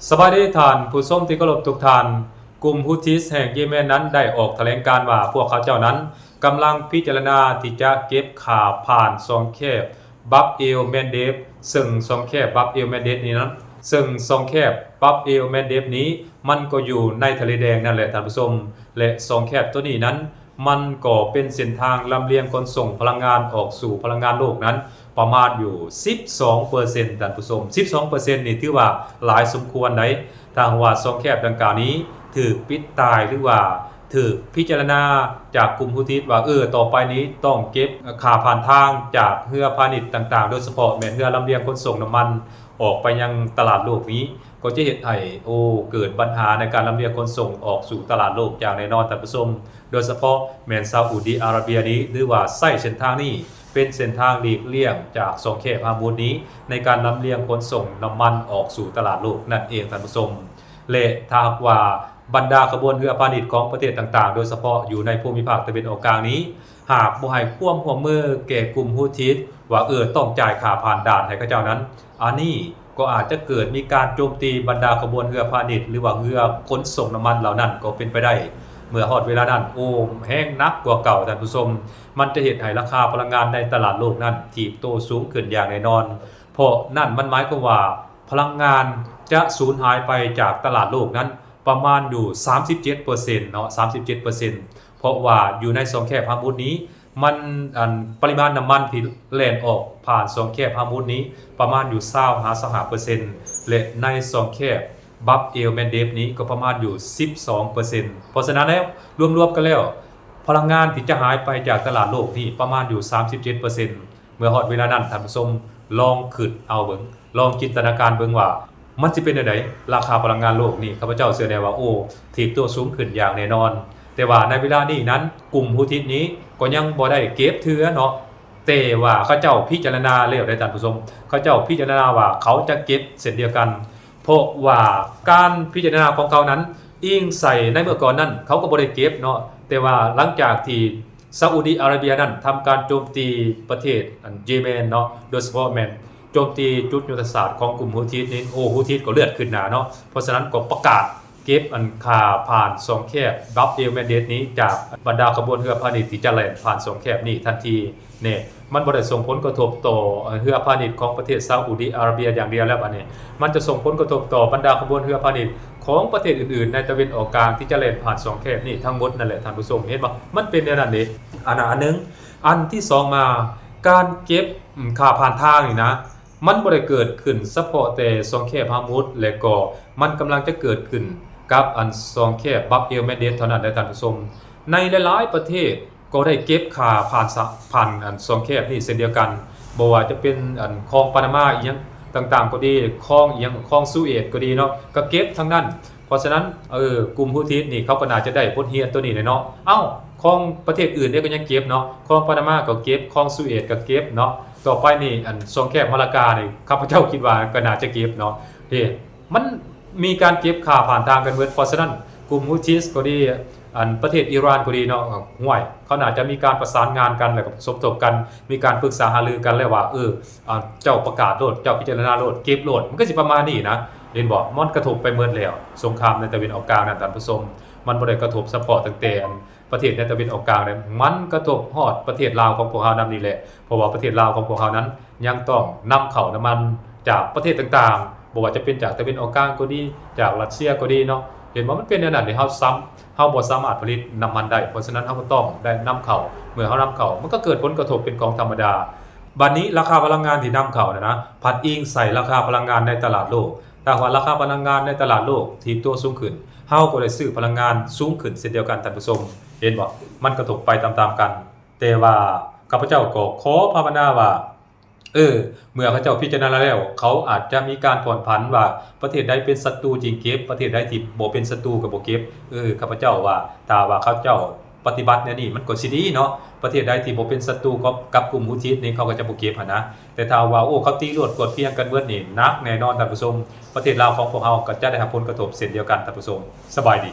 ສະບາຍດີທ່ານຜູ້ຊົມທີ່ເຄົາລົບທຸກທ່ານ. ກຸ່ມຮູທິສແຫ່ງເຢແມນນັ້ນໄດ້ອອກຖະແຫຼງການວ່າ ພວກເຂົາເຈົ້ານັ້ນກຳລັງພິຈາລະນາທີ່ຈະເກັບຂ້າຜ່ານຊ່ອງແຄບບັບເອວແມນເດບ, ເຊິ່ງຊ່ອງແຄບບັບເອວແມນເດບນີ້ນັ້ນ, ເຊິ່ງຊ່ອງແຄບບັບເອວແມນເດບນີ້ ມັນກໍຢູ່ໃນທະເລແດງນັ້ນແຫຼະທ່ານຜູ້ຊົມ ແລະ ຊ່ອງແຄບໂຕນີ້ນັ້ນ ມັນກໍເປັນເສັ້ນທາງລຳລຽງຂົນສົ່ງພະລັງງານອອກສູ່ພະລັງງານໂລກນັ້ນ ປະມານຢູ່ສິບສອງເປີເຊັນ ທ່ານຜູ້ຊົມ. ສິບສອງເປີເຊັນນີ້ຖືວ່າຫຼາຍສົມຄວນໃດ໋. ຖ້າຫາກວ່າຊ່ອງແຄບດັ່ງກ່າວນີ້ຖືກປິດຕາຍ ຫຼືວ່າຖືກພິຈາລະນາຈາກກຸ່ມຮູທິສວ່າ ເອີ ຕໍ່ໄປນີ້ຕ້ອງເກັບຄ່າຜ່ານທາງຈາກເຮືອພານິດຕ່າງໆ ໂດຍສະເພາະແມ່ນເຮືອລຳລຽງຂົນສົ່ງນ້ຳມັນອອກໄປຍັງຕະຫຼາດໂລກນີ້ ກໍຈະເຮັດໃຫ້ ໂອ້ ເກີດບັນຫາໃນການລຳລຽງຂົນສົ່ງອອກສູ່ຕະຫຼາດໂລກຢ່າງແນ່ນອນທ່ານຜູ້ຊົມ. ໂດຍສະເພາະແມ່ນຊາອຸດີອາຣາເບຍນີ້ ຖືວ່າໃຊ້ເສັ້ນທາງນີ້ເປັນເສັ້ນທາງຫຼີກລ່ຽງຈາກຊ່ອງແຄບຮາມຸດນີ້ ໃນການລຳລຽງຂົນສົ່ງນ້ຳມັນອອກສູ່ຕະຫຼາດໂລກນັ້ນເອງທ່ານຜູ້ຊົມ. ແລະ ຖ້າຫາກວ່າບັນດາຂະບວນເຮືອພານິດຂອງປະເທດຕ່າງໆ ໂດຍສະເພາະຢູ່ໃນພູມິພາກຕາເວັນອອກກາງນີ້ ຫາກບໍ່ໃຫ້ຄວາມຮ່ວມມືແກ່ກຸ່ມຮູທິສວ່າ ເອີ ຕ້ອງຈ່າຍຄ່າຜ່ານດ່ານໃຫ້ເຂົາເຈົ້ານັ້ນ, ອັນນີ້ ກໍອາດຈະເກີດມີການໂຈມຕີບັນດາຂະບວນເຮືອພານິດ ຫຼືວ່າເຮືອຂົນສົ່ງນ້ຳມັນເຫຼົ່ານັ້ນກໍເປັນໄປໄດ້. ເມື່ອຮອດເວລານັ້ນ ໂອ້ ແຮງໜັກກວ່າເກົ່າທ່ານຜູ້ຊົມ, ມັນຈະເຮັດໃຫ້ລາຄາພະລັງງານໃນຕະຫຼາດໂລກນັ້ນຖີບໂຕສູງຂຶ້ນຢ່າງແນ່ນອນ. ເພາະນັ້ນມັນໝາຍຄວາມວ່າພະລັງງານຈະສູນຫາຍໄປຈາກຕະຫຼາດໂລກນັ້ນປະມານຢູ່ສາມສິບເຈັດເປີເຊັນເນາະ, ສາມສິບເຈັດເປີເຊັນ ເພາະວ່າຢູ່ໃນຊ່ອງແຄບຮາມຸດນີ້ ມັນ ອັນ ປະລິມານນ້ຳມັນທີ່ແລ່ນອອກຜ່ານຊ່ອງແຄບຮາມຸດນີ້ປະມານຢູ່ຊາວຫາຊາວຫ້າເປີເຊັນ ແລະ ໃນຊ່ອງແຄບບັບເອວແມນເດບນີ້ກໍປະມານຢູ່ສິບສອງເປີເຊັນ. ເພາະສະນັ້ນແລ້ວ ລວມໆກັນແລ້ວ ພະລັງງານທີ່ຈະຫາຍໄປຈາກຕະຫຼາດໂລກນີ້ປະມານຢູ່ສາມສິບເຈັດເປີເຊັນ. ເມື່ອຮອດເວລານັ້ນ ທ່ານຜູ້ຊົມລອງຄິດເອົາເບິ່ງ, ລອງຈິນຕະນາການເບິ່ງວ່າ ມັນຊິເປັນແນວໃດ ລາຄາພະລັງງານໂລກນີ້ ຂ້າພະເຈົ້າເຊື່ອແນ່ວ່າ ໂອ້ ຖີບໂຕສູງຂຶ້ນຢ່າງແນ່ນອນ. ແຕ່ວ່າໃນເວລານີ້ນັ້ນ ກຸ່ມຮູທິສນີ້ກໍຍັງບໍ່ໄດ້ເກັບເທື່ອເນາະ, ແຕ່ວ່າເຂົາເຈົ້າພິຈາລະນາແລ້ວເດ້ທ່ານຜູ້ຊົມ, ເຂົາເຈົ້າພິຈາລະນາວ່າເຂົາຈະເກັບເຊັ່ນດຽວກັນ. ເພາະວ່າການພິຈາລະນາຂອງເຂົານັ້ນ ອີງໃສ່ໃນເມື່ອກ່ອນນັ້ນ ເຂົາກໍບໍ່ໄດ້ເກັບເນາະ, ແຕ່ວ່າຫຼັງຈາກທີ່ ຊາອຸດີອາຣາເບຍນັ້ນທຳການໂຈມຕີປະເທດ ອັນ ເຢແມນເນາະ, ໂດຍສະເພາະແມ່ນໂຈມຕີຈຸດຍຸດທະສາດຂອງກຸ່ມຮູທິສນີ້, ໂອ້ ຮູທິສກໍເລືອດຂຶ້ນໜ້າເນາະ. ເພາະສະນັ້ນກໍປະກາດເກັບ ອັນ ຄ່າຜ່ານຊ່ອງແຄບບັບເອວແມນເດບນີ້ຈາກບັນດາຂະບວນເຮືອພານິດທີ່ຈະແລ່ນຜ່ານຊ່ອງແຄບນີ້ທັນທີ. ແນ່ ມັນບໍ່ໄດ້ສົ່ງຜົນກະທົບຕໍ່ເຮືອພານິດຂອງປະເທດຊາອຸດີອາຣາເບຍຢ່າງດຽວແລ້ວ, ບັດນີ້ມັນຈະສົ່ງຜົນກະທົບຕໍ່ບັນດາຂະບວນເຮືອພານິດຂອງປະເທດອື່ນໆໃນຕາເວັນອອກກາງທີ່ຈະແລ່ນຜ່ານຊ່ອງແຄບນີ້ທັງໝົດນັ້ນແຫຼະທ່ານຜູ້ຊົມ. ເຫັນບໍ່? ມັນເປັນແນວນັ້ນເດ້. ອັນນັ້ນອັນໜຶ່ງ. ອັນທີສອງມາ ການເກັບ ອາ ຄ່າຜ່ານທາງນີ້ນະ ມັນບໍ່ໄດ້ເກີດຂຶ້ນສະເພາະແຕ່ຊ່ອງແຄບຮາມຸດ ແລະ ກໍມັນກຳລັງຈະເກີດຂຶ້ນກັບ ອັນ ຊ່ອງແຄບບັບເອວແມນເດບເທົ່ານັ້ນໄດ໋ທ່ານຜູ້ຊົມ. ໃນຫຼາຍໆປະເທດ ກໍໄດ້ເກັບຄ່າຜ່ານສະ ຜ່ານ ອັນ ຊ່ອງແຄບນີ້ເຊັ່ນດຽວກັນ, ບໍ່ວ່າຈະເປັນ ອັນ ຄອງປານາມາອີ່ຫຍັງຕ່າງໆກໍດີ, ຄອງອີ່ຫຍັງ ຄອງສຸເອດກໍດີເນາະ ກໍເກັບທັງນັ້ນ. ເພາະສະນັ້ນ ເອີ ກຸ່ມຮູທິສນີ້ເຂົາກໍໜ້າຈະໄດ້ບົດຮຽນໂຕນີ້ແຫຼະເນາະ. ເອົ້າ ຄອງປະເທດອື່ນເດ້ກໍຍັງເກັບເນາະ, ຄອງປານາມາກໍເກັບ, ຄອງສຸເອດກໍເກັບເນາະ, ຕໍ່ໄປນີ້ ອັນ ຊ່ອງແຄບມາລາການີ້ ຂ້າພະເຈົ້າຄິດວ່າກໍໜ້າຈະເກັບເນາະ. ເອີ ມັນມີການເກັບຄ່າຜ່ານທາງກັນເບິດ. ເພາະສະນັ້ນ ກຸ່ມຮູທິສກໍດີ ອັນ ປະເທດອີຣານກໍດີເນາະ, ຫ້ວຍ ເຂົາໜ້າຈະມີການປະສານງານກັນ ແລ້ວກໍສົມທົບກັນ, ມີການປຶກສາຫາລືກັນແລ້ວວ່າ ເອີ ອາ ເຈົ້າປະກາດໂລດ, ເຈົ້າພິຈາລະນາໂລດ, ເກັບໂລດ, ມັນກໍຊິປະມານນີ້ນະ. ເຫັນບໍ່? ມັນກະທົບໄປໝົດແລ້ວ. ສົງຄາມໃນຕາເວັນອອກກາງນັ້ນ ທ່ານຜູ້ຊົມ, ມັນບໍ່ໄດ້ກະທົບສະເພາະຕັ້ງແຕ່ ອັນ ປະເທດໃນຕາເວັນອອກກາງເດ້, ມັນກະທົບຮອດປະເທດລາວຂອງພວກເຮົານຳນີ້ແຫຼະ. ເພາະວ່າປະເທດລາວຂອງພວກເຮົານັ້ນ ຍັງຕ້ອງນຳເຂົ້ານ້ຳມັນຈາກປະເທດຕ່າງໆ, ບໍ່ວ່າຈະເປັນຈາກຕາເວັນອອກກາງກໍດີ, ຈາກຣັດເຊຍກໍດີເນາະ. ເຫັນບໍ່? ມັນເປັນແນວນັ້ນເດ້. ເຮົາຊ້ຳ ເຮົາບໍ່ສາມາດຜະລິດນ້ຳມັນໄດ້, ເພາະສະນັ້ນເຮົາກໍຕ້ອງໄດ້ນຳເຂົ້າ. ເມື່ອເຮົານຳເຂົ້າ ມັນກໍເກີດຜົນກະທົບເປັນກອງທຳມະດາ. ບັດນີ້ລາຄາພະລັງງານທີ່ນຳເຂົ້ານັ້ນນະ ພັດອີງໃສ່ລາຄາພະລັງງານໃນຕະຫຼາດໂລກ. ຖ້າຫາກວ່າລາຄາພະລັງງານໃນຕະຫຼາດໂລກຖີບໂຕສູງຂຶ້ນ, ເຮົາກໍໄດ້ຊື້ພະລັງງານສູງຂຶ້ນເຊັ່ນດຽວກັນ, ທ່ານຜູ້ຊົມ. ເຫັນບໍ່? ມັນກະທົບໄປຕາມໆກັນ. ແຕ່ວ່າຂ້າພະເຈົ້າກໍຂໍພາວະນາວ່າ ເອີ ເມື່ອເຂົາເຈົ້າພິຈາລະນາແລ້ວ ເຂົາອາດຈະມີການຜ່ອນຜັນວ່າ ປະເທດໃດເປັນສັດຕູຈຶ່ງເກັບ, ປະເທດໃດທີ່ບໍ່ເປັນສັດຕູກໍບໍ່ເກັບ. ເອີ ຂ້າພະເຈົ້າວ່າ ຖ້າວ່າເຂົາເຈົ້າປະຕິບັດແນວນີ້ ມັນກໍຊິດີເນາະ. ປະເທດໃດທີ່ບໍ່ເປັນສັດຕູກັບ ກັບກຸ່ມຮູທິສນີ້ ເຂົາກໍຈະບໍ່ເກັບຫັ້ນນະ. ແຕ່ຖ້າວ່າ ໂອ້ ເຂົາຕີໂລດກວດກຽງກັນເບິດນີ້ ໜັກແນ່ນອນທ່ານຜູ້ຊົມ. ປະເທດລາວຂອງພວກເຮົາກໍຈະໄດ້ຮັບຜົນກະທົບເຊັ່ນດຽວກັນທ່ານຜູ້ຊົມ. ສະບາຍດີ.